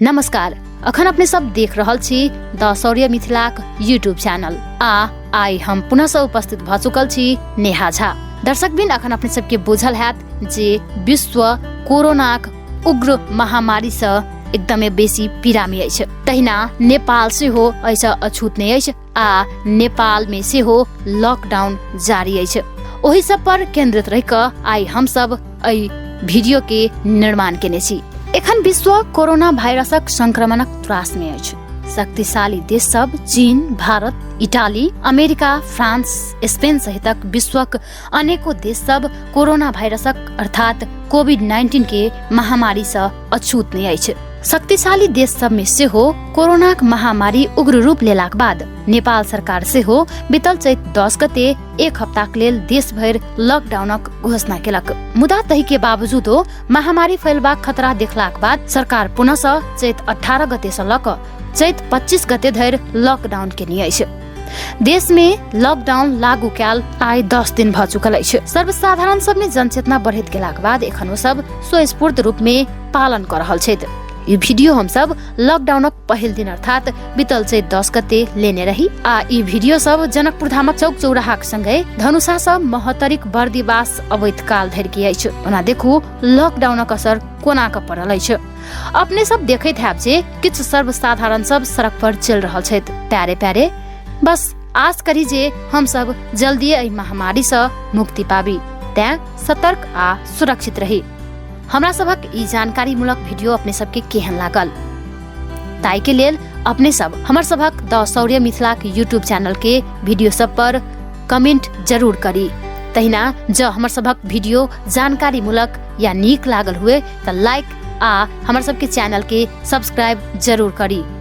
नमस्कार, अखन अपने सब देख रहल छी द शौर्य मिथिलाक यूट्यूब चैनल आ आइ हम पुनः से उपस्थित भ चुकल छी नेहा झा। दर्शकबिन, अखन अपने सबके बुझल हैत जे विश्व कोरोनाक उग्र महामारी से एकदमै बेसी पीड़ामे अछि। तहिना नेपाल सेहो एहिसँ अछूत नहि अछि आ नेपालमे सेहो लॉकडाउन जारी अछि। ओहि सब पर केंद्रित रहि कऽ आइ हमसब एहि वीडियो के निर्माण केने छी। एखन विश्व कोरोना वायरसक संक्रमणक त्रास में अछि। शक्तिशाली देश सब चीन, Bharat, Italy, America, France, Spain सहितक विश्वक अनेको देश सब कोरोना वायरसक अर्थात कोविड 19 के महामारी सँ अछूत नहि अछि। शक्तिशाली देश सब में सेहो कोरोनाक महामारी उग्र रूप लेलाक बाद नेपाल सरकार सेहो बीतल चैत 10 गते एक हप्ताक लेल देशभरि लकडाउनक घोषणा केलक। मुदा तही के बावजूदो महामारी फैलबाक खतरा देखलाक बाद सरकार पुनः चैत 18 गते सँ लऽ कऽ चैत 25 गते धरि लकडाउन केने अछि। देश में लॉकडाउन लागू कयल आइ 10 दिन भऽ चुकल अछि। सर्वसाधारण सब में जनचेतना बढ़ैत गेलाक बाद एखन ओ सब स्वस्फूर्त रूप में पालन कऽ रहल छथि। ई वीडियो हम सब लॉकडाउनक पहिल दिन अर्थात बीतल चैत 10 गते लेने रही आ ई वीडियो सब जनकपुर धामक चौक चौराहाक संगे धनुषा सँ महोत्तरीक बर्दिवास अबैत काल धरि के अछि। ओना देखू लॉकडाउनक असर कोना कऽ पड़ल अछि। अपने सब देखैत हैब जे किछु सर्वसाधारण सब सड़क पर चलि रहल छथि प्यारे प्यारे। बस आश करी जे हम सब जल्दी एहि महामारी सँ मुक्ति पाबी, तें सतर्क आ सुरक्षित रही। हमरा सभक ई जानकारी मूलक वीडियो अपने सबके केहन लागल ताहि के लेल अपने सब हमर सभक द शौर्य मिथिलाक यूट्यूब चैनल के वीडियो सब पर कमेंट जरूर करी। तहिना जँ हमर सभक वीडियो जानकारी मूलक या नीक लागल हुए तऽ लाइक आ हमर सबके चैनल के सब्सक्राइब जरूर करी।